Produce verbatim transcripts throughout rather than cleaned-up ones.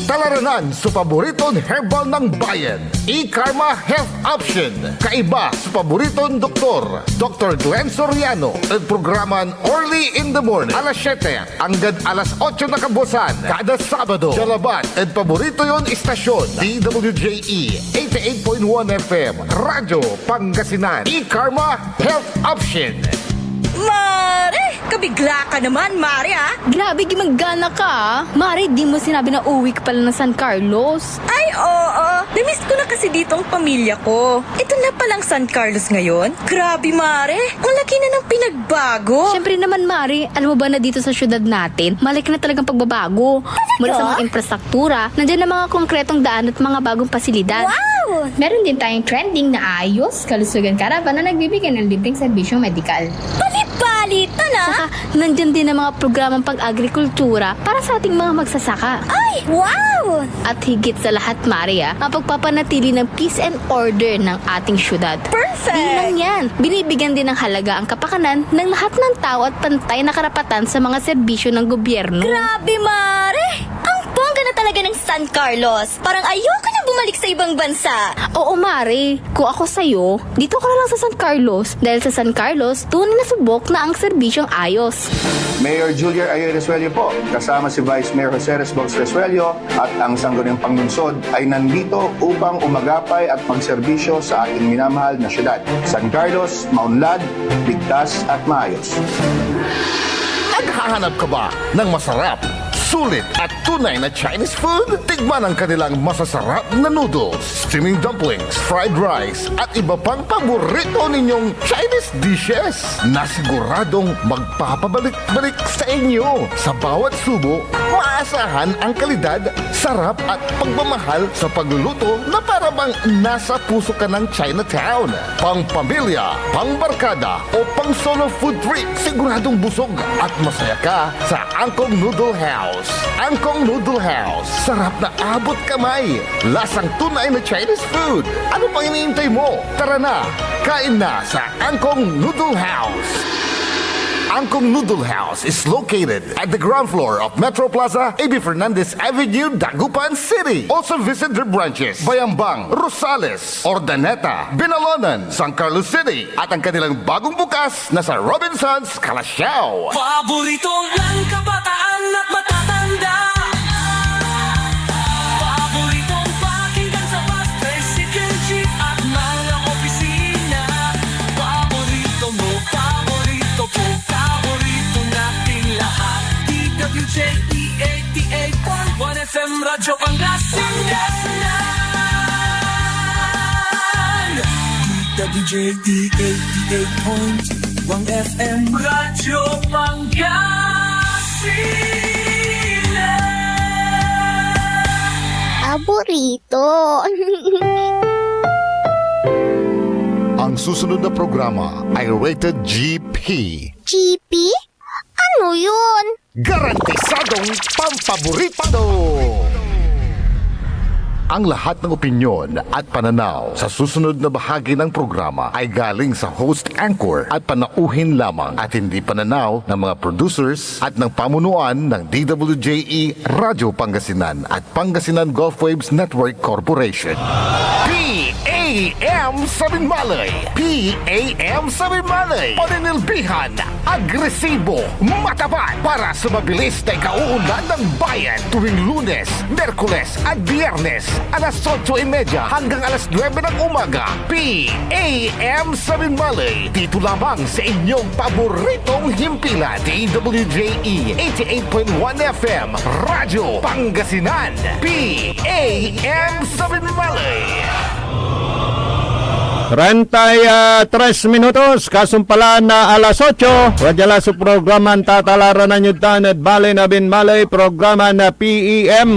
Talaranan so paboriton herbal ng bayan, E-Karma Health Option. Kaiba so paboriton doktor, Doktor Glenn Soriano, ed programan Early in the Morning, alas siyete anggad alas otso na kabuasan, kada Sabado. Dia labat ed paborito yon istasyon, D W J E eighty-eight point one F M, Radyo Pangasinan. E-Karma Health Option. Mare! Kabigla ka naman, Mare, ah! Grabe, gimanggana ka, ah! Mare, di mo sinabi na uwi ka pala ng San Carlos. Ay, oo. Namiss ko na kasi ditong pamilya ko. Ito na palang San Carlos ngayon. Grabe, Mare. Ang laki na ng pinagbago. Siyempre naman, Mare. Alam mo ba na dito sa syudad natin, malaki na talagang pagbabago. Mula sa mga infrastruktura, nandiyan na mga konkretong daan at mga bagong pasilidad. Wow! Meron din tayong trending na Ayos Kalusugan Caravan na nagbibigay ng libreng serbisyong medikal. Bali-bali, tala! Saka, nandiyan din ang mga programang pag-agrikultura para sa ating mga magsasaka. Ay, wow! At higit sa lahat, Mare, ah, ang pagpapanatili ng peace and order ng ating syudad. Perfect! Di lang yan, binibigyan din ng halaga ang kapakanan ng lahat ng tao at pantay na karapatan sa mga serbisyo ng gobyerno. Grabe, Mare! Ang bongga na talaga ng San Carlos! Parang ayoko na bumalik sa ibang bansa! Oo, Mare. Kung ako sa'yo, dito ka na lang sa San Carlos. Dahil sa San Carlos, tunay na subok na ang serbisyong ayos. Mayor Julian Ayo Resuello po, kasama si Vice Mayor Jose Resbox Resuello at ang Sangguniang Panlungsod ay nandito upang umagapay at magserbisyo sa ating minamahal na syudad. San Carlos, maunlad, ligtas at maayos. Naghahanap ka ba ng masarap, sulit at tunay na Chinese food? Tikman ang kanilang masasarap na noodles, steaming dumplings, fried rice, at iba pang paborito ninyong Chinese dishes na siguradong magpapabalik-balik sa inyo. Sa bawat subo, maasahan ang kalidad, sarap at pagmamahal sa pagluluto na para bang nasa puso ka ng Chinatown. Pang pamilya, pang barkada, o pang solo food trip, siguradong busog at masaya ka sa Angkong Noodle House. Angkong Noodle House, sarap na abot kamay, lasang tunay na Chinese food. Ano pang iniintay mo? Tara na, kain na sa Angkong Noodle House. Angkong Noodle House is located at the ground floor of Metro Plaza, A B Fernandez Avenue, Dagupan City. Also visit their branches, Bayambang, Rosales, Urdaneta, Binalonan, San Carlos City, at ang kanilang bagong bukas na sa Robinsons, Calasiao. Paborito ng kabataan at matatanda. Paboritong pakinggan sa bus, tricycle, jeep at mga opisina. Paborito mo, paborito ko, paborito nating lahat. D W J E eighty-eight point one F M Radyo Pangasinan. D W J E eighty-eight point one F M Radyo Pangasinan. Paborito. Ang susunod na programa ay rated G P. G P? Ano yun? Garantisadong pampaborito! Ang lahat ng opinyon at pananaw sa susunod na bahagi ng programa ay galing sa host anchor at panauhin lamang at hindi pananaw ng mga producers at ng pamunuan ng D W J E Radyo Pangasinan at Pangasinan Gulf Waves Network Corporation. P A M sa Binmalay! P A M sa Binmalay! Paninilbihan, agresibo, matapat para sa mabilis na ikauunlad ng bayan tuwing Lunes, Miyerkules at Biyernes, alas otso y media hanggang alas nuebe ng umaga. P A M sa Binmalay, dito lamang sa inyong paboritong himpilan, D W J E eighty-eight point one F M, Radyo Pangasinan, P A M sa Binmalay. Treinta y tres minutos, kasumpalan na alas otso. Wadya la so programan tatalaran na nyod tan ed Balay na Binmalay, programa na P E M.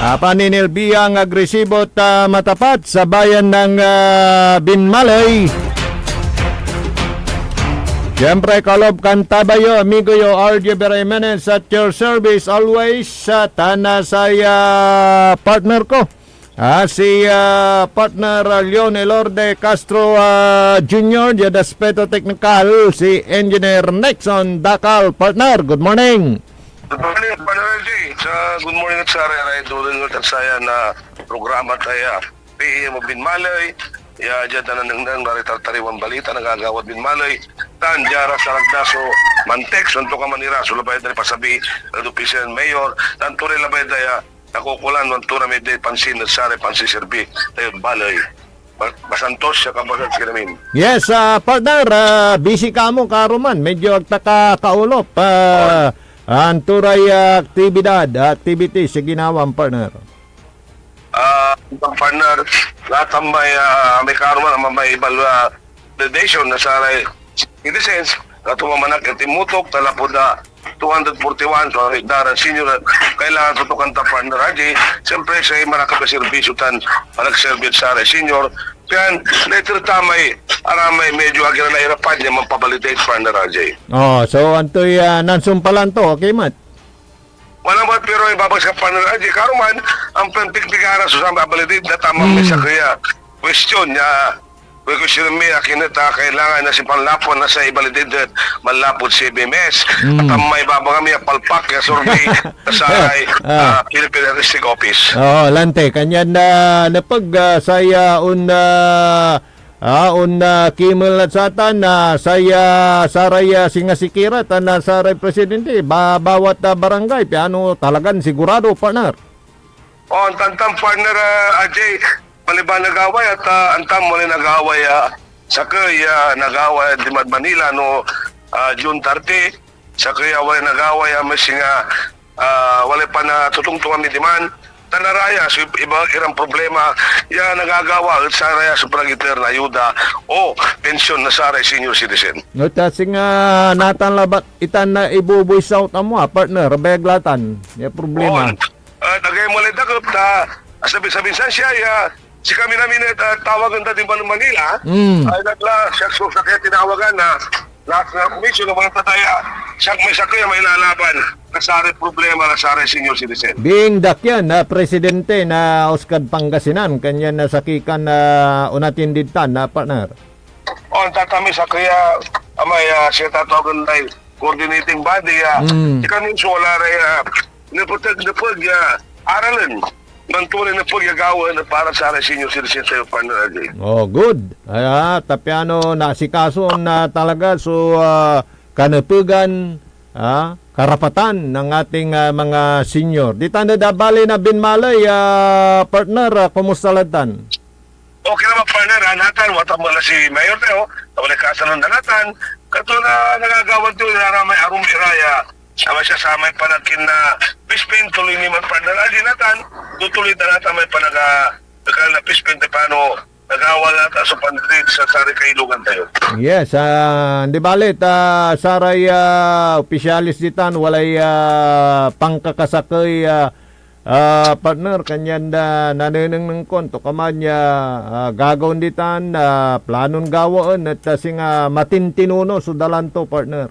Apan inilbiang agresibo ta matapat sa bayan ng, ah, Binmalay. Siyempre, kalob kan tabayo, amigo yo, R J Vera Jimenez at your service always, ah, tan, ah, say, ah, partner ko. Ah, si, ah, partner, ah, Leon Elorde Castro, ah, Junior, diad aspeto teknikal, si Engineer Nixon Dacal. Partner, good morning. Good morning, Partner L J. Sa good morning et saray during et sayan a programa tayo, P M o Binmaley, ya diad nanenengneng na ray tartariwan balita na gagawad Binmaley, tan dia ra sarag da so mantext, antokaman ira so labay da ray pasabi ed opisina nen Mayor, tan tuloy labay da ya nakukulan, anto ra may day pansin ed saray pansiserbi tayod baley. Ma-, masantos ya kabuasan sikatamin. Yes, ah, partner, ah, busy ka mo, karuman. Medyo agta ka kaulop. Ah, anto ray, ah, aktibidad, activities ya ginawam, partner? Ah, partner, lahat may, ah, may karuman, may evaluation na saray citizens, katuma man ak itimutok, talapud, ah, two hundred forty-one, so, daran senior, kailangan tutukan ta, Partner Ajay. Siyempre, say marakep a serbisyo tan panagserbi ed saray senior. Pian, later ta may, aramay medyo agi ra nairapan ya manpabalidate, Partner Ajay. Oh, so antoy, ah, nansumpalan to, okay, Mat? Wala met, pero ibabagsak, Partner Ajay, karuman, ang pigpigara so samay abalidate na tamang may Hmm. sakey a question ya, may question mi, akin et, ah, kailangan na si panlapwan na say ibalidate et manlapud C B M S. Hmm. At ang may babang mi, ah, palpak ya survey na saray, Ah. ah, Philippine Statistic Office. Oo, lante. Kanyan na nepeg, ah, say, ah, on, ah, ah, on, ah, kimel na satan, ah, say, ah, saray, ah, singa sikira tan, ah, saray presidente, ba-, bawat, ah, barangay, piano talagan sigurado, partner? Oh, antan tan, Partner, ah, Ajay, maliban nagaway at, ah, antam walay nagaway, ah, sakey, ah, nagaway dimad Manila no, ah, June thirty, sakey a walay nagaway, ah, may singa, ah, walay panatotongtong a may diman. Tan naraya so ib-, iba iran problema ya nagagawa et saraya so panagiter na ayuda o pensyon na saray senior citizen. No, ta singa natan labat itan na ibubuy South amo, ah, partner, bayag latan. Ya problema. On. Ah, tagay mo lay dakep ta, ah, sabi-sabi san siya, ya, si kami namin, eh, ta-, tawagen da din Manila. Mm. Ay, nagla, siya, so, sa kaya tinawagan na, na, na commission, na walang tataya, siya may sakey a may lalaban na saray problema na saray senior citizen. Being dakyan na presidente na Oscar Pangasinan, kanyan nasakikan na unatindid tan, na partner. On, tatami sakey a, amay, ah, siya tatawagen day coordinating body, ah, Mm. si kami so wala ray, ah, nepeg, nepeg ya aralen. Nantuloy nepeg ya gawaen para sa aray senior citizen tayo, Partner Ajay. Oh, good. Ay, ah, ta piano naasikaso na talaga so, ah, kanepegan, ah, karapatan ng ating, ah, mga senior. Ditan ed baley na Binmaley, ah, partner, ah, kumusta lad tan? Okay naman, partner, ah, natan, wata mo la si Mayor tayo, na walay kasalan da natan, kato na nagagawan to, ira may arum ira ya, sama siya sa may panakin na pispin, tuloy ni man, Partner Aldi, natan, tutuloy da natan may panaga, tagal na pispin, tayo paano nagawala ta so pandit sa saray kailugan tayo. Yes, ah, di balit, ah, saray, ah, opisyalis ditan, walay, ah, pangkakasakey, ah, Ah, partner, kanyan da nanenengneng kon antokaman ya, ah, gagawaen ditan, ah, planon gawaen, et, ah, singa matintino no so dalan to, partner.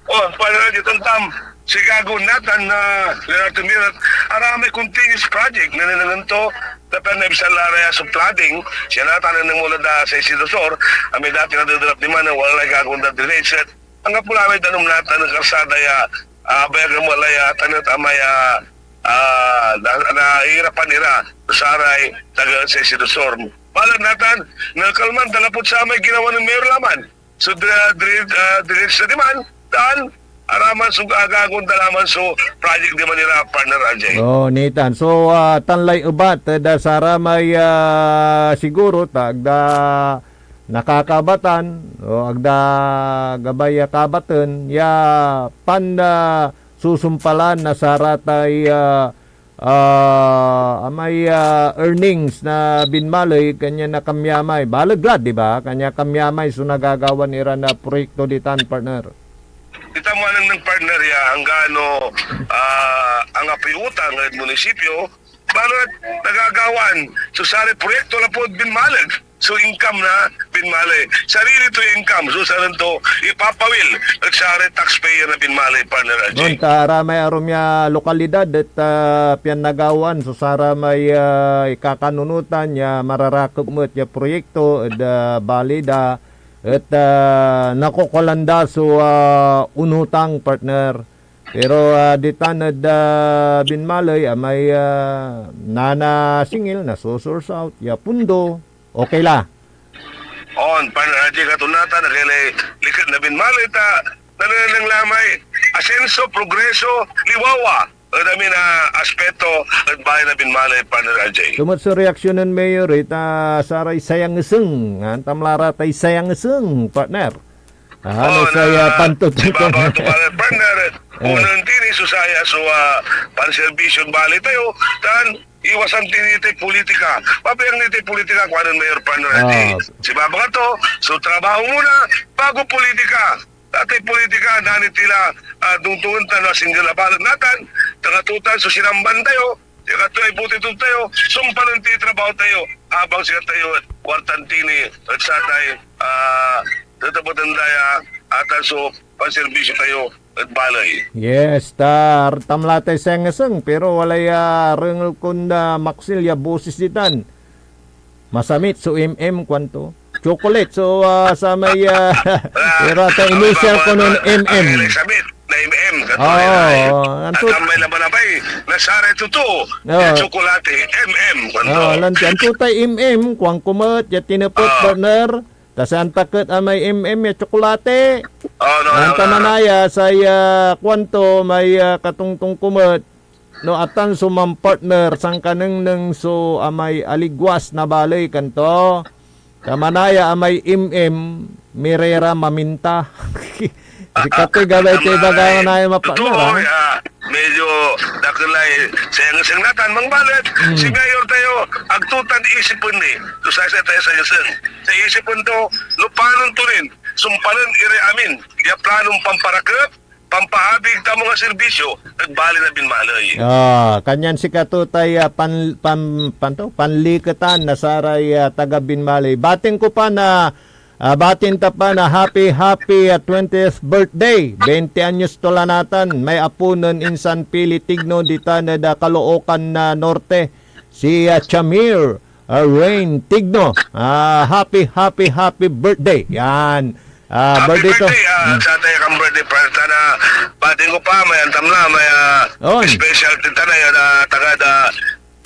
Oh, partner, ditan tam, si gagawaen natan na Leonardo Mirat, aramay continuous project, nanenengneng to, tapen na ibsan la raya so flooding, siya natan nanengneng mo la da sa Isidro Sur, amay dati na develop diman, wala la gagawaen da drainage, et anggapo la may danum natan na karsada ya, ah, abayagan mo la ya, tanet amay, ah, ah, na, nairapan ira saray taga sa Isidro Sur. Balet natan, nakalman da lapud samay ginawa nen Mayor laman. So, dra-, dri-, ah, drainage na diman, tan araman so gagagon da laman so project diman ira, Partner Ajay. Oh, nitan. So, ah, tan lay ebat, eh, da saramay, ah, siguro, ta agda nakakabatan, o agda gabay ya kabaten, ya pan, ah, susumpalan na saratay, ah, ah, amay, ah, earnings na binmaley, kanyan nakamyamay. Baleg la, di ba? Kanya kamyamay so nagagawan iran, ah, proyekto ditan, partner. Kita mo anang ng partner ya, anggano, ah, anggapoy utang ed munisipyo, balet nagagawan so saray proyekto lapud binmaleg. So, income na binmaley. Sarili to ya income. So, saren to ipapawil ed saray taxpayer na binmaley, Partner Ajay. On, ta aramay arum ya lokalidad et, ah, pian nagawan so saramay, ah, ikakanunotan ya mararakep met ya proyekto ed, ah, bali da et, ah, nakokolan da so, ah, unutang, partner. Pero, ah, ditan ed, ah, binmaley, amay, ah, nanasingil, nasosource out, ya pundo, okay la. On, Partner R J, kato natan, akaylay liket na binmaley ta nanenengneng la may asenso, progreso, liwawa ed amin a aspeto ed baley na binmaley, Partner R J. Tumot so reaksyon nen Mayor, eh, ta saray sayangeseng, ah, antam la ra tay sayangeseng, partner. Ah, ano, oh, say, na ah, pantot ibabaga to, Partner, eh, unaan tini so saya so, ah, panserbisyon baley tayo, tan iwasan tini tay politika. Pabayag ni tay politika, kuanen Mayor, Partner, ah, edi. Sibabaga to, so trabaho muna, bago politika. Atay politika, nani tila, ah, dungdungen tan, ah, single a ballot natan, tan atutan so sinamban tayo, ya katoy boto tayo, sumpalen ti trabaho tayo, habang sikatayo, kuartan tini, et satay, ah, tatapetan da ya, atan so panserbisyo tayo ed baley. Yes, ta artam la tay sengeseng, pero walay, ah, rengel kon, ah, maksil ya bosis ditan. Masamit so M M, kuanto. Chocolate so, ah, samay, ah, pero ata initial ko nun, M M. Samit na M M, kato ay, oh, anto? At ang may laman abay, na saray totoo, oh, ya tsokolate, M M, kuanto. Oh, lanti, anto tay M M, kuan ko met, ya tinepet, partner. Ta say antak et amay M M ya tsokolate. Oh, no, no, no. Anta manaya say, ah, kuanto, may, ah, katongtong ko met. No atan so mampartner, sankanengneng so amay aligwas na baley, kuanto. Ta manaya amay M M, mirera maminta. Sikatoy gabay tay ibaga na yung mapartner, totoo, ah. Ya, medyo dakel lay sengeseng natan, mangbalet, si Mayor tayo, agto tan isipen ni. So, say, say, say, say, say, say isipen to, no panon to nin, sumpalen iray amin, ya planon pamparakep, pampaabig, tan mga serbisyo, ed baley na binmaley. Ah, kanyan sikato tay, ah, pan-, pan-, panto, panliketan na saray, ah, taga binmaley. Bating ko pa na Ah, batin ta pa na happy, happy, ah, twentieth birthday. Twenty anyos to la natan. May apo nen insan Pili Tigno ditan ed, ah, Caloocan, ah, Norte. Si, ah, Chamir, ah, Rain Tigno. Ah, happy, happy, happy birthday. Yan. Ah, happy birthday to. Birthday, ah, sa tayo kang birthday, partner. Batin ko pa, may antam la, may, ah, special tita na yan, ah, tagad, ah,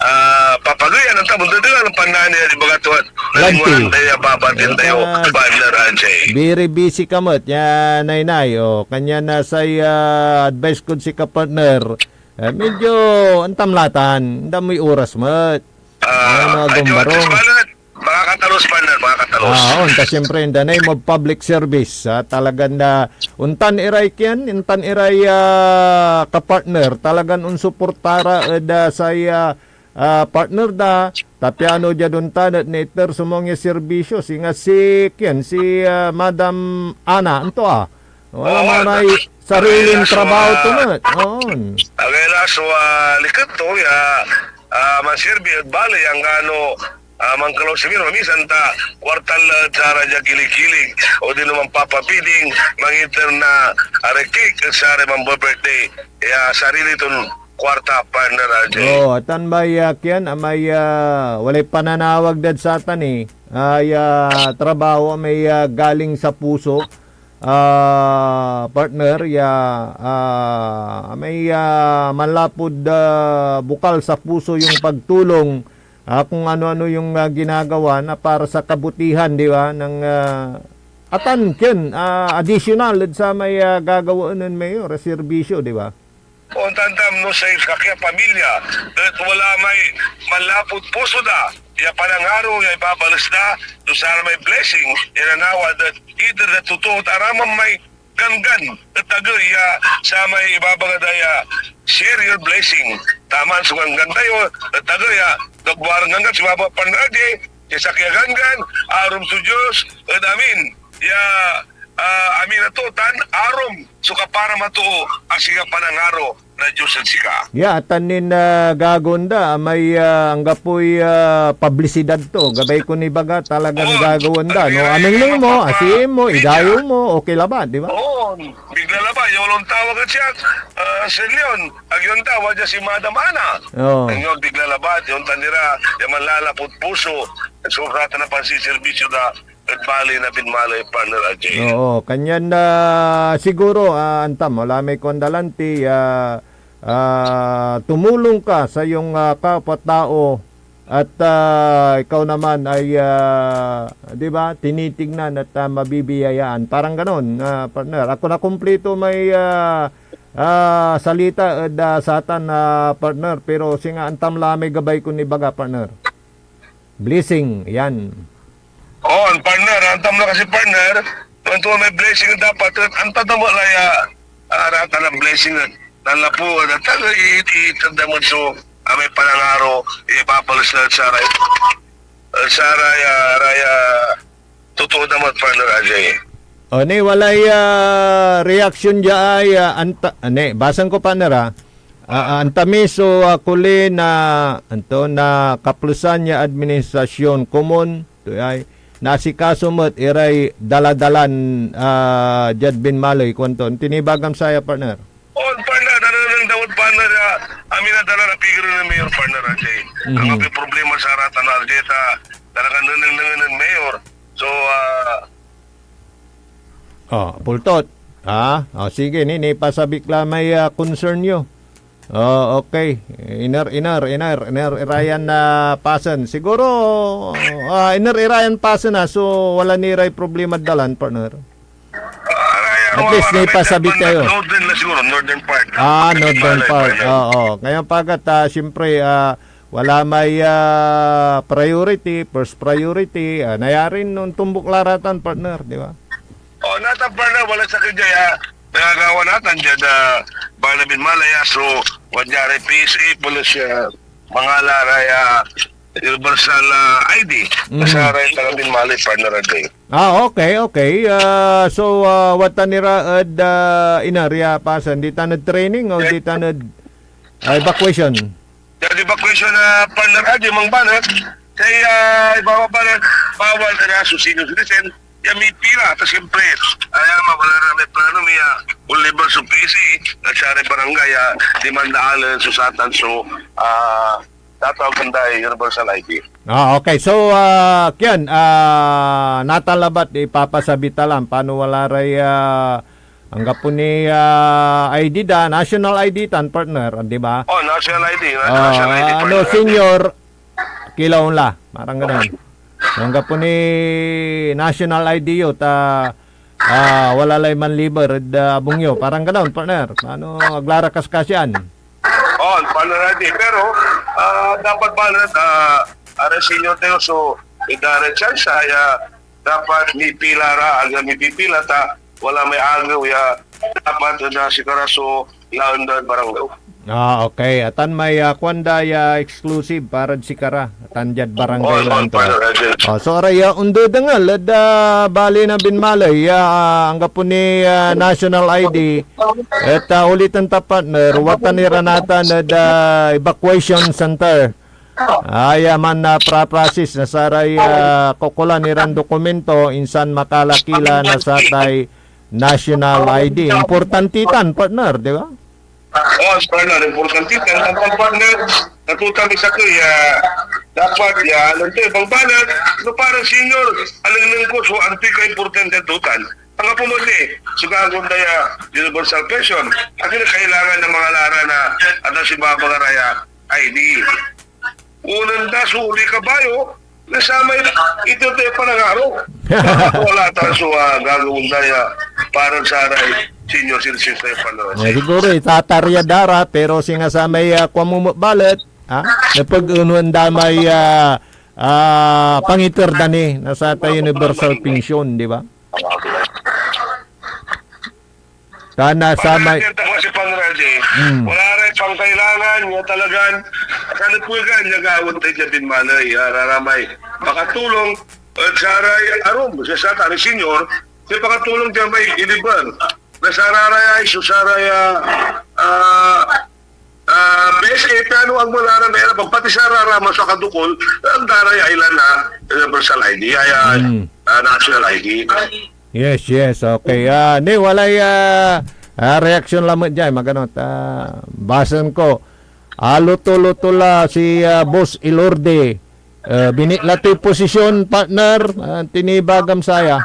Ah, papageyan ang tabon, dadalan ang panani, di ba, katuan? Lanti. Nalingunan tayo, babatin tayo, partner Ajay. Very busy ka met, ya, Naynay, oh. Kanyan na say, ah, advice kod sika, partner. Eh, medyo antamlatan, anda moy oras met. Ah, ano, agumbarong. Makakatalos, partner, makakatalos. Ah, on, ta siyempre, in the name of public service, ah, talagan na, untan iray kian, untan iray, ah, kapartner, talagan onsuporta ra ed, ah, say, ah, ah, partner da, ta piano diad ontan et naiter so maong ya serbisyo, singa si, kian, si, ah, Madam Ana, anto, ah? Wala man ay sarilin trabaho to met. Oo. Agay la so, ah, liket to, ya, ah, manserbi ed baley, anggano, ah, mankelaw si Miro, minsan ta, kuartal la ed saray dia gilig-gilig, o di no manpapabiding, mangiter na, ah, cake ed saray mambo-birthday, ya, sarili ton kuarta, partner Ajay. Oo, atan may, ah, kian, ah, may, ah, walay pananawag dad satan, eh. Ah, ya trabaho may, ah, galing sa puso. Ah, partner, ya, ah, may, ah, manlapud, ah, bukal sa puso yung pagtulong, ah, kung ano-ano yung, ah, ginagawa na para sa kabutihan, di ba, ng, ah, atan, kian, ah, additional ed samay, ah, gagawaen nen Mayor, ah, serbisyo, di ba? Ontan ta no say sakey a pamilya et wala may manlapud puso da ya panangaro ya ibabales da no saramay blessing ya nanawat ed iter da totoo et araman may ganggan et agey ya samay ibabaga da ya share your blessing. Taman so ganggan tayo et agey ya nagbuarang ganggan, sibabaga panagay ya sakey a ganggan, arum so Dios ed amin ya, ah, amin a too, tan arum so kaparam a too a singa panangaro na Dios ed sika. Ya, atan nin, ah, gagawaen da, may, ah, anggapoy, ah, publicidad to. Gabay kon ibaga, talagan gagawaen da, no? Anengneng mo, asiem mo, idayew mo, okay labat, di ba? Oo, bigla labat, ya walay ontawag ed siak, ah, Sir Leon, agyo ontawag dia si Madam Ana. Oo. Agyo bigla labat, ya ontan ira, ya manlalapud puso, so, rata na pansiserbisyo da, ed baley na Binmaley, partner Ajay. Oo, kanyan, ah, siguro, ah, antam, wala may kuan da lanti, ah, ah, tumulong ka sa iyong, ah, kapwa tao at, ah, ikaw naman ay, ah, di ba, tinitignan at, ah, mabibiyayaan. Parang ganon, ah, partner. Ako na kumplito may, ah, ah, salita ed, ah, satan, ah, partner, pero singa antam la may gabay kon ibaga, partner. Blessing, yan. Oo, partner, antam la kasi, partner, anto may blessing dapat, antam da mo la ya, ah, rata na blessing, nanlapu, na taga i-, i-, itanda mo so, ah, may panangaro, ipapalos na sa ray, sa ray, ah, ray, ah, totoo naman, partner Ajay. O, ni, walay, ah, reaksyon dia ay, ah, anta-, ah, ni, basan ko, partner, ah. Ah, ah, antami so, ah, kuli na, anto, na kaplusan ya administrasyon, komon, to ay, naasikaso met iray daladalan, ah, diad Binmaley, kuanto. Tinibagam saya, partner. On, partner, nanengneng da met, partner, ah, amin a dala na pigiro na mayor, partner, Ajay. Mhm. Anggapoy problema sa ratan, Ajay, ta talagang nenengnengen nen mayor. So, ah, Oh, pultot. Ha? Oh, sige, ni, nipasabik la may, ah, concern yo. Oh, okay. Iner, iner, iner, iner, irayan na pasen. Siguro, ah, iner, irayan pasen, ah. So, wala ni ray problema dalan, partner. Ah, At least, wala, nipasabik kayo. Northern na siguro, northern part. Ah, northern part. Oo. Ngayon, pagat, ah, siyempre, ah, wala may, ah, priority, first priority, ah, nayarin nung tumbok la ratan, partner, di ba? Oh, natan, partner, wala sa kanya, ah, nagagawa natan diyan, ah, Barnabin Malaya, so, wala diyan P S A, plus, ah, mga laray, ah, universal, ah, I D, Mm. sa ray taga Binmaley, partner, Ajay. Ah, okay, okay. Ah, so, ah, watan ira ed, ah, iner ya pasen, ditan ed training o ditan ed, ah, evacuation? Diad evacuation na, partner Ajay, mangbaleg, say, ah, ibababa na, bawal ka na so senior citizen, ya mipila, ta siyempre, ay, ah, mawala na may plano, may, ah, only ba so P S A, at sa barangay, ah, di man naalan so satan, so, ah, tatawag da ay universal I D. Ah, okay. So, ah, Kian, ah, natan labat ipapasabi ta lan, pano wala ray, ah, anggapo ni, ah, I D da, national I D tan, partner, di ba? Oh, national I D, na-, Ah, national I D, ano, partner. Senior, kilaw la, parang ganon. Anggapo ni national I D yo, ta, ah, wala lay manliber ed, ah, abung yo, parang ganon, partner. Ano, aglara kaskasian. Oh, partner I D. Pero, ah, dapat, partner, ah, aray senior tayo, so, may daray chance, ay, ah, dapat mipila ra, agyan mipipila ta, wala may agew ya, dapat na sikara so, laen da barangay. Ah, okay. Atan may, ah, kuan da ya exclusive para sikara. Atan diad barangay Oh, lan to. Partner I D. Oh, so, aray, ah, ondedengel ed, ah, bali na Binmaley, ya, ah, anggapo ni, ah, national I D, et, ah, uliten ta, partner, watan ira natan ed, ah, evacuation center. Aya man na pra-process na saray, ah, kokolan iran dokumento, insan makalakila na satay national I D. Importante tan, partner, di ba? Oh, partner, importante tan. Ang partner, natuta mi sakey, ah, dapat, ya, alam to, ibang banat, no, parang senior, alangan ko, so, ang pinaka-importante tutan. Ang apo mo ni, so, gagawin na, ya, universal pension. Ang kailangan ng mga lara na, at ang si Baba Garaya, I D. Unan da so uli kabayo, nasamay ito tayo panangaro. Wala ta so, ah, gagawin da ya para sa aray senior citizens tayo panangaro. Eh, siguro, itatarya dara, pero singa samay, ah, kuan mo met balet, ah, napag-unuan da may, ah, ah, pangiter da ni, na sa tayo universal pension, di ba? Kana samay Wala rin kasi pang Rajay. Hmm. Wala rin pang kailangan niya talagan. Kanipugan niya gawin tayo dyan din manay. Araramay. Makatulong. At saray arum. Sa sa tani senior. May pakatulong dyan may iliban. Na sararay ay so saray, ah, ah, Ah, P S A, piano agmo la ra nairap, pati sararaman so akadukol, ang daray ay la na universal I D, ay, ah, Mm. ah, national I D. Yes, yes, okay. Ah, ni, walay, ah, ah, reaksyon lamet diay, maganot. Ah, basen ko, ah, luto-luto la si, ah, Boss Ilorde. Eh, binitla toy posisyon, partner. Ah, tinibagam saya.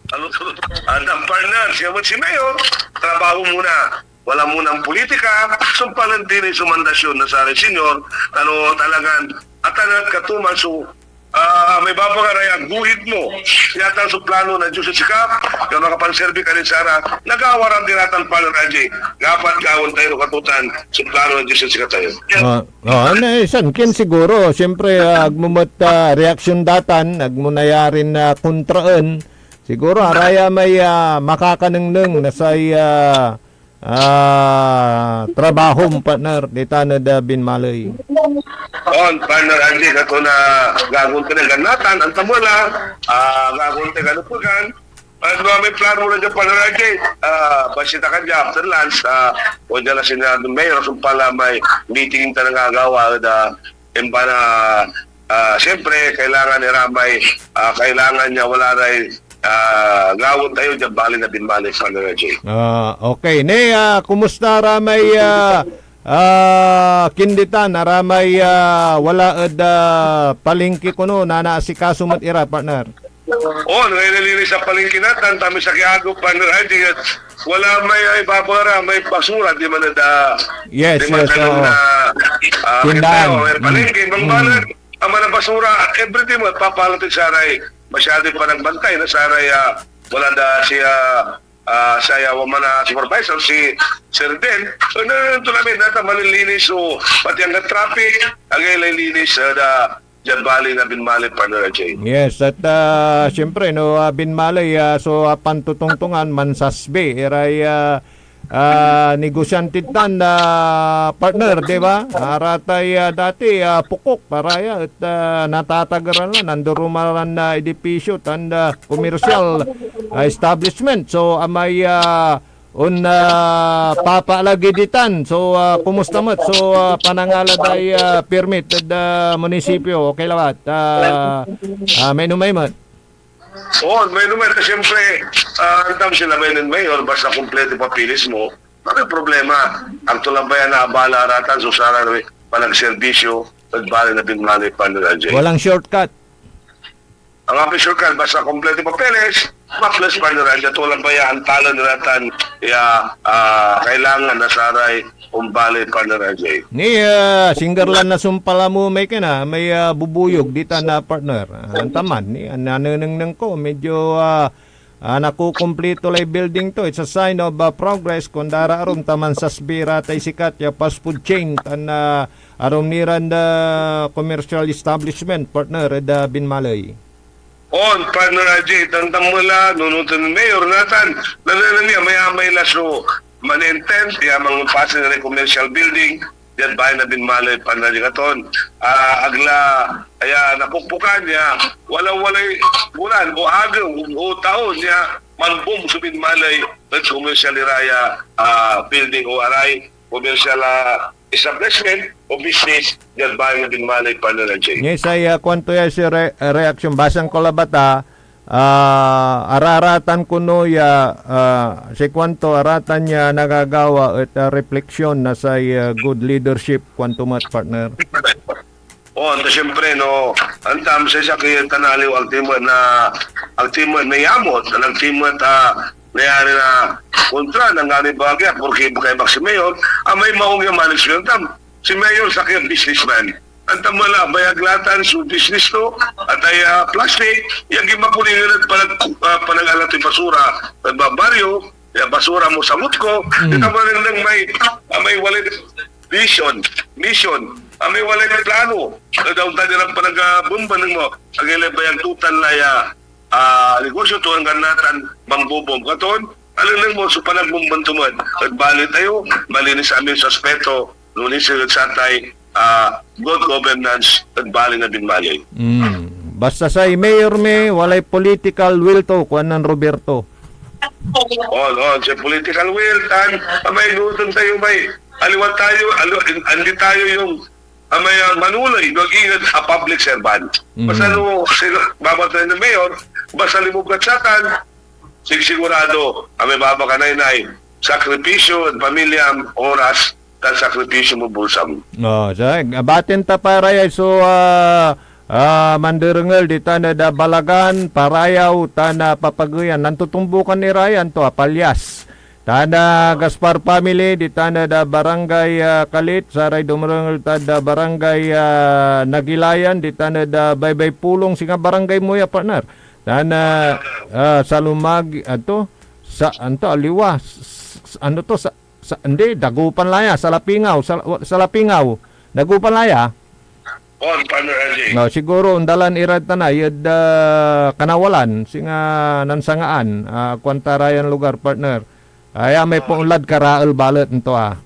Ano to? Andam, partner, siya met si Mayor, trabaho muna. Wala munang politika, sumpalen ti ni sumandasyon na saray senior, ano talagan, atanat katuman so, ah, may babaga ray agguhit mo. Yatan so plano na Diyos ed sika, ya makapanserbi ka rin sana, nagawa ran diratan, partner R J. Gapat gawan tayo katutan so plano na Diyos ed sikatayo. Ah, ah, ano, eh, san kin siguro, siyempre, ah, agmo met, ah, reaksyon datan, agmo nayarin, ah, kontraen. Siguro, araya may, ah, makakanengneng na say, ah, ah, trabahom, partner, ditan ed, ah, binmaley. On, partner Andy, kato na gagon ka na ganatan, ang tamula, ah, gagon ka na pugan. Ano may plano na dyan, partner Andy? Ah, basita ka dyan, after lunch, ah, o dyan na sina Mayor, sumpal la may meeting ta nangagawa, da, embana, ah, siyempre, kailangan ira may, ah, kailangan niya wala ray, ah, gawaen tayo diad bali na binmaley, partner R J. Ah, okay. Ne, ah, kumusta ra may, ah, ah, kinditan, ara may, ah, wala ed, ah, palengke kono, nanaasikaso met ira, partner? Oo, nangayon nalinis a palengke natan, ta may sakey agew, partner R J, et wala may, ay, babara, may basura, di man ed, ah, Yes, di man yes, ed, oo. ah, ah, Tindahan. May palengke, Mm. bangbalan, ang mga basura, everyday mo, papalatid saray, masyado yung panagbantay na saray, ah, wala da si, ah, ah, saya, wa man, ah, supervisor, si Sir Den. So, na, ito namin, nata, malilinis, so, pati ang traffic, agay lay linis, ah, da, diad bali na binmaley, partner R J. Yes, at, ah, siyempre, no, ah, binmaley, ah, so, ah, pantotongtongan, mansasbi, iray, ah, ah, negosyante tan, ah, partner, di ba? Aratay, ah, dati, ah, pokok, araya, et, ah, natatageran la, nandoroman ran, ah, edipisyo tan, ah, komersyal, ah, establishment. So, amay, ah, on, ah, papalagey ditan. So, ah, kumusta met? So, ah, panangala day, ah, permit ed, ah, munisipyo. Okay labat. Ah, ah, may numay met. Oo, may numay. Ta siyempre, ah, antam sila may nen mayor, basta kompleto papeles mo. Ano yung problema? Ang tulambay na abala ratan, so sana may panagserbisyo, nagbali na binmali pa nila, Jay. Walang shortcut. Ang api sure ka, basta kompleto papeles, maples pa nila, dyan to lang bayaan, talan nila tan, ya, ah, kailangan na saray umbali pa nila, Jay. Ni, ah, singer lan na sumpal mo may kena, may, ah, bubuyog, di ta na partner. Ah, antaman, ni, ah, nanenengneng ko, medyo, ah, ah, nakukumplito lay building to. It's a sign of, ah, progress, kung dara arum, taman sasbi ra tay sikat, ya fast food chain, tan, ah, arum ni ran da commercial establishment, partner, ed, ah, binmaley. On, partner Ajay, tantan mo la, nunutan nen mayor natan. Lalo na niya, may amay la so manintent, ya mangpasen iray commercial building, diad bayan na binmaley, partner Ajay katon. Ah, agla, aya, napukpukan, ya, wala-walay bulan, o agew, o taon, ya, manbom so binmaley, ed commercial ira ya, ah, building o aray, commercial, ah, establishment o business, diad bayan na binmaley, partner Ajay. Yes, ay, ah, kuanto ya si re-, reaksyon. Basang ko labat, ah, ah, araratan kono ya, ah, si kuanto, aratan ya nagagawa et, ah, refleksyon na say, ah, good leadership, kuanto met, partner. Oh, anta siyempre, no, antam say sakey tan aliw agtimet na, agtimet na yamot, agtimet, ah, nayari na kontra, nanggani bagya, porque kay Max Mayor, ah, may maong ya management tam. Si Mayor, sakey a businessman. Antam wala, bayag latan so business to, at ay, ah, plastic, yung gimapulingan at panag-, ah, panag-alat yung basura, nagbabaryo, ya basura mo sa Mutco, Mm. kita mo rin lang may, ah, may walay vision, mission, ah, may walay plano. Kadaw ta nilang panagabumban mo, agay lay bayag tutan la ya, ah, negosyo to, hanggan natan, mangbobom katon, alangan mo, so panagbomban to man, nagbali tayo, malinis amin sa aspeto, lunis sa satay, ah, good governance, nagbali na binmali. Mm. Basta say mayor mi, walay political will to, kuan nen Roberto. On, on, sa political will, tan, amay luton tayo may, aliwa tayo, aliwa, andi tayo yung, amay, ah, manoley, no, ingat a public servant. Mm. Basta no, sila, babatay ng mayor, basta limubgat satan, sig-, sigurado, amay babakanaynay, sakripisyo, ed pamilyam, oras, tan sakripisyo mo bulsam. Oh, so, abaten ta pa rayay so, ah, ah, manderengel ditan ed, ah, Balagan, Parayaw, tan, ah, Papaguyan. Nantutumbukan ira yan to, ah, Palyas. Tan, ah, Gaspar family, ditan ed, ah, Barangay, ah, Kalit, saray dumerengel tad, ah, Barangay, ah, Nagilayan, ditan ed, ah, Baybay Pulong, singa barangay mo ya, partner. Tan, ah, ah, Salumag, ato, sa, anto, aliwa, s-, s-, ano to, sa, sa, hindi, Dagupan la ya, Salapingaw, Sal-, wa-, Salapingaw, Dagupan la ya. On, partner R J. No, siguro, ondalan irad tanay, ed, ah, Kanawalan, singa nansangaan, ah, kuan ta ra yan lugar, partner. Aya may poon lad karael balet, nto, ah.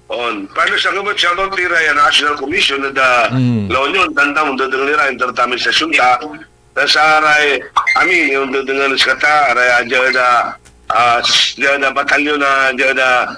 On. Partner, sa gamat, shoutout ira ya National Commission ed, ah, Mm. La Union, tandaan mo, ondedengel ira, inter tamin stasyon ta, ta saray amin ya ondedengel ed sikata, aray, ah, dia da, ah, dia da batalyon, ah, dia da,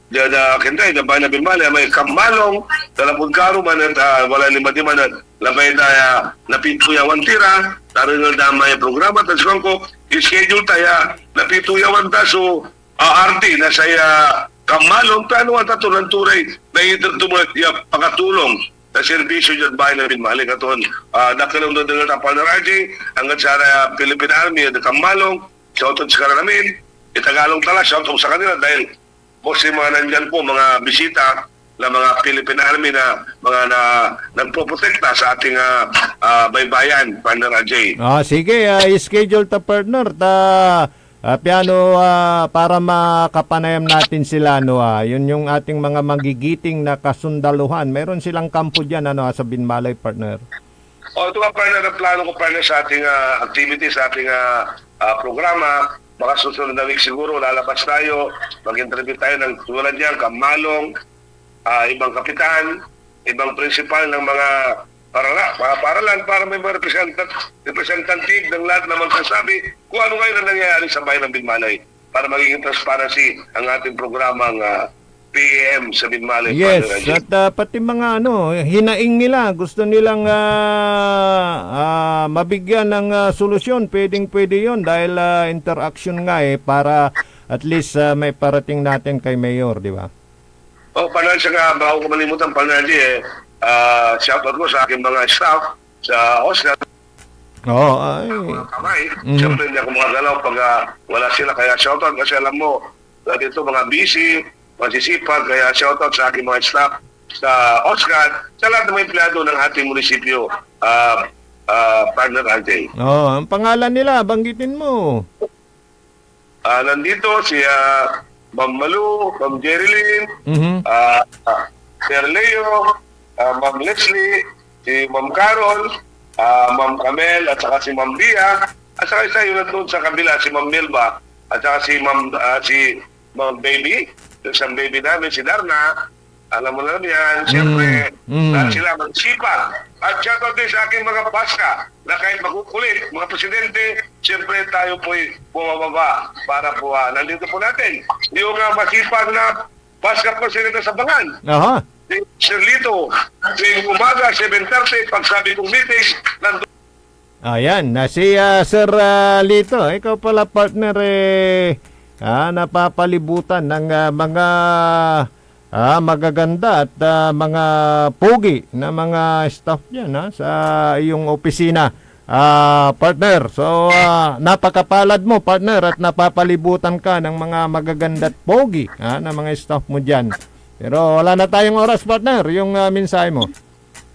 dia da, kintay, da bayan na Binmalay, may Kammalong, Talapud Karo, man et, ah, walay lima di man et, labay da ya napituyawan tira, tarengel da may programa, tan sikuan ko, schedule ta ya napituyawan ta, so, ah, arte na say, ah, Kammalong, piano anta to, nanturay, naiter to met ya pakatulong na serbisyo diad bayan na Binmalay katon, ah, dakel ya ondedengel ta, partner R J, anggad saray, ah, Philippine Army ed Kammalong, shoutout sikara amin, itagalog ta la, shoutout sa kanila, dahil mostly mga nandiyan po, mga bisita na mga Philippine Army na mga na, nagpoprotekta sa ating, ah, ah, baybayan, partner R J. Ah, sige, ah, schedule ta, partner, ta Ah, piano, ah, para makapanayam natin sila, no, ah, yun yung ating mga magigiting na kasundaluhan. Meron silang kampo diyan, ano, ah, sa Binmalay, partner. O, ito nga, partner, ang plano ko, partner, sa ating, ah, activity, sa ating, ah, ah, programa. Baka susunod na week siguro, lalabas tayo, mag-interview tayo ng tulad niyan, Kammalong, ah, ibang kapitan, ibang prinsipal ng mga parala-, mga paralan para may mga representan-, representative ng lahat na magsasabi kung ano ngayon ang nangyayari sa bayan ng Binmalay para magiging transparency ang ating programang, ah, P A M sa Binmalay, Yes, Father Rajesh. at, ah, pati mga ano, hinaing nila, gusto nilang, ah, ah, mabigyan ng, ah, solusyon. Pwedeng-pwede 'yon dahil, ah, interaction nga, eh, para at least, ah, may parating natin kay Mayor, di ba? Oh, partner, saka bago ko malimutan, partner Andy, eh, ah, shout out ko sa aking mga staff sa Oscar, Oo, ay. mga kamay. Mhm. Siyempre, hindi ako makagalaw pag, ah, wala sila. Kaya shout out kasi alam mo, lahat ito mga busy, masisipag. Kaya shout out sa aking mga staff sa Oscar, sa lahat ng mga empleyado ng ating munisipyo, ah, ah, partner Andy. Oo, ang pangalan nila, banggitin mo. Ah, nandito si, ah, Ma'am Malu, Ma'am Jerilyn, Mhm. ah, ah, Sir Leo, ah, Ma'am Leslie, si Ma'am Carol, ah, Ma'am Camel, at saka si Ma'am Bia, at saka isa yung nandun sa kabila, si Ma'am Melba, at saka si Ma'am, ah, si Ma'am Baby, yung isang baby namin, si Darna, alam mo naman yan, siyempre, Mm, mm. lahat sila magsipag. At shoutout din sa aking mga paska na kahit makukulit, mga presidente, siyempre tayo po'y bumababa para po, ah, nandito po natin. Yung, ah, masipag na paska presidente sa Bangan. Aha. Si Sir Lito, tuwing umaga, seven thirty, pag sabi kong meeting, nandun Ayan, na si, ah, Sir, ah, Lito, ikaw pala, partner, eh, ah, napapalibutan ng, ah, mga, ah, magaganda at, ah, mga pogi na mga staff diyan, ah, sa iyong opisina, ah, partner. So, ah, napakapalad mo, partner, at napapalibutan ka ng mga magaganda at pogi, ah, na mga staff mo diyan. Pero wala na tayong oras, partner, yung, ah, mensahe mo.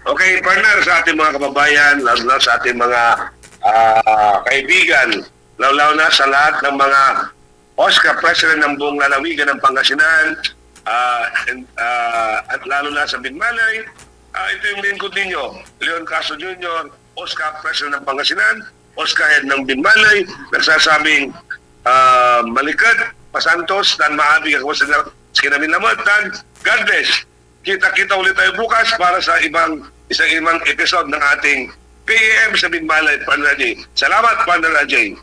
Okay, partner, sa ating mga kababayan, lalo na sa ating mga, ah, kaibigan, lalo na sa lahat ng mga Oscar President ng buong lalawigan ng Pangasinan, ah, and, ah, at lalo na sa Binmalay, ah, ito yung lingkod ninyo, Leon Castro Junior, Oscar President ng Pangasinan, Oscar Head ng Binmalay, nagsasabing, ah, maliket, masantos, tan maabig ako sa, sa kinamin lamet, tan God bless. Kita-kita ulit tayo bukas para sa ibang, isang ibang episode ng ating P A M sa Binmalay, Partner Ajay. Salamat, Partner Ajay.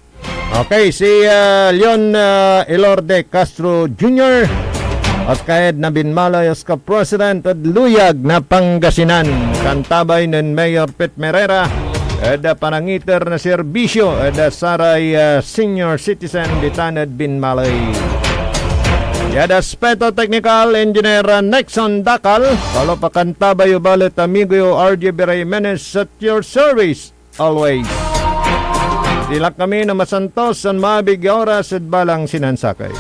Okay, si, ah, Leon, ah, Elorde Castro Junior, Oscar Head na Binmalay, Oscar President ed Luyag na Pangasinan. Kantabay nen Mayor Pete Merera ed, ah, panangiter na serbisyo ed, ah, saray, ah, senior citizen ditan ed Binmalay. Diad aspeto teknikal, Engineer Nixon Dacal, Palo Pakantabay, ubalet amigo yo, R J B Jimenez, at your service always. Dilak kami na masantos tan maabig ya oras ed balang sinansakey.